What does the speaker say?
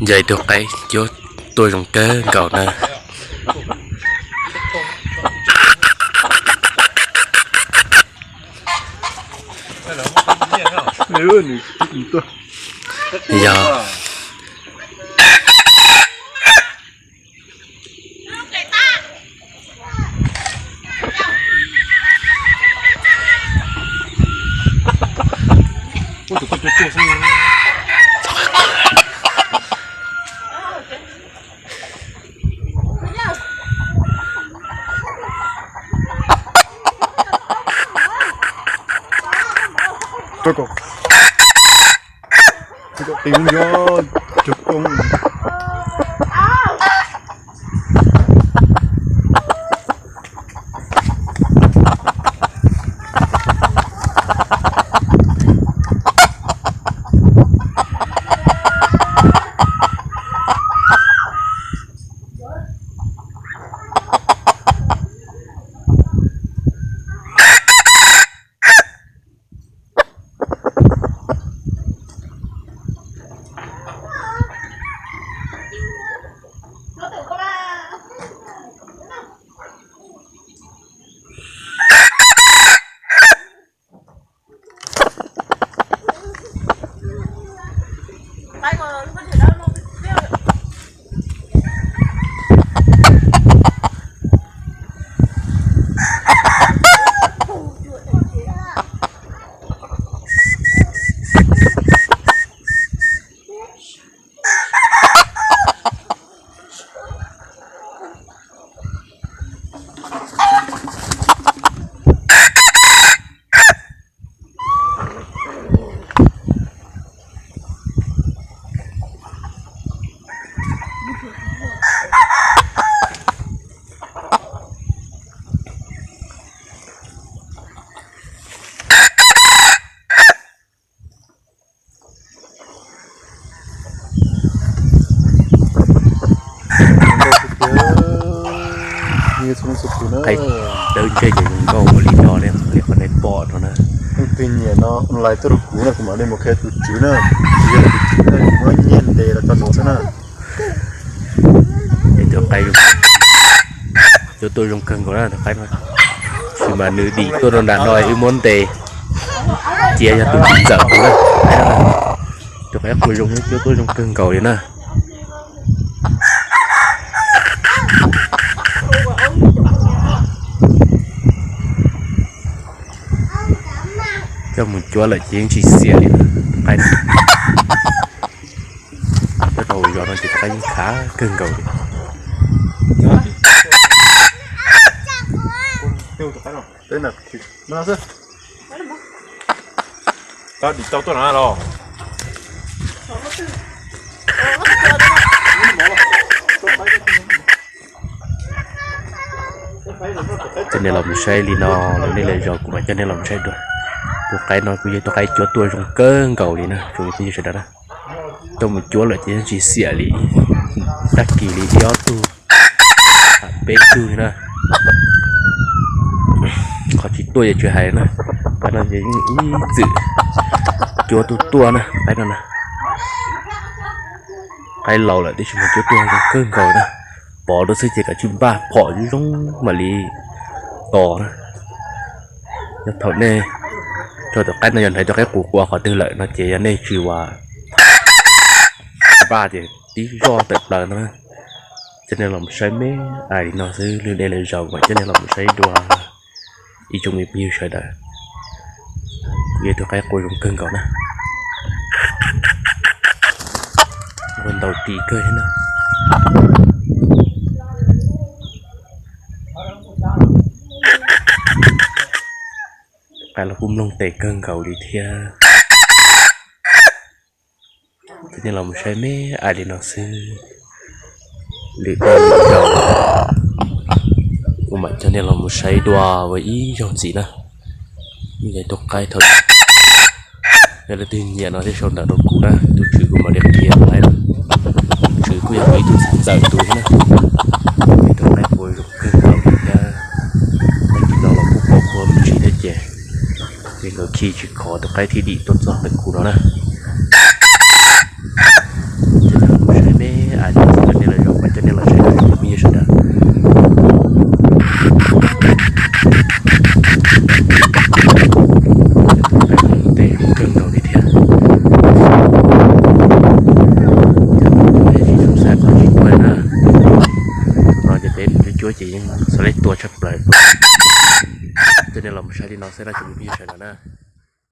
Yog ib tug qaib cuab tuaj zoo kawg nkaus na. Yog Qaib dawb ntseg ces zoo nkauj ua li no ne, li qhov nej pom no na. Leej twg nyiam no online tuaj rau kuv na, kuv mam li mus qhia tus tswv na. Yog tus tswv na, kuv muab nyiaj ntes los rau nws xwb na. Tus qaib cuab tuaj zoo kawg nkaus na tus qaib no. Tab sis mas nws dim tuaj rau nram no wb muab ntes, cia yog tus txiv ntxawm tus na. Tus qaib qua zoo cuab tuaj zoo kawg nkaus li na. Coj mus cuab lawm ces yeej tsis xiam li na. Qaib no coj rau hauv zos no ces tus qaib yeej khav kawg nkaus li. Coj nej los mus saib li no, lawv nej lawv zos kuv mam coj nej los mus saib dua. Tus qaib no kuj yog tus qaib cuab tuaj zoo kawg nkaus li na, tsoom phooj ywg sawv daws na. Coj mus cuab lawm ces yeej tsis xiam li, tag kis li ib ob tug, peb tug li na. Qhov tsis tuaj ces tsis hais na, qaib no ces yeej ib txwm cuab tuaj tuaj na, qaib no na. Qaib laus lawm tab sis mas cuab tuaj zoo kawg nkaus na. Pov rau xwb ces kav tsij npaj phom zoo zoo mam li tos na. Yog thaum nej, thaum tus qaib no yog hnov tus qaib qus qua qhov twg lawm no ces yog nej tsis ua npaj ces tib zoj tawm plaws no na. Coj nej los mus saib me ais li no xwb, lwm dej lwm zaus mam coj nej los mus saib dua ib tsoom me phooj ywg sawv daws. Kuj yog tus qaib qua zoo kawg nkaus na. Ua ntaus ris kawg thiab na. Qaib los kuj mloog tes kawg nkaus li thiab. Coj nej los mus saib me ais li no xwb, lwm dej lwm zaus kuv mam coj nej los mus saib dua ua ib zaug ntxiv na. Yog tus qaib thaum, yog leej twg nyiam no thiaj sau ntawv rau kuv na, tus tswv kuv mam li qhia qaib na. Tus tswv kuj yog kuv ib tug txiv ntxawm tus thiab na. Yog tus qaib qua zoo kawg nkaus li thiab, tag kis no los kuj pom kua me ntsis thiab ces, ces nkawd khi tsis khov tus qaib thiaj dim tuaj txog ntawm kuv no na. Ces nej los saib cuab ces yeej xav li tua tshaj plaws. Ces nej los mus saib li no xwb na tsoom phooj ywg sawv daws na.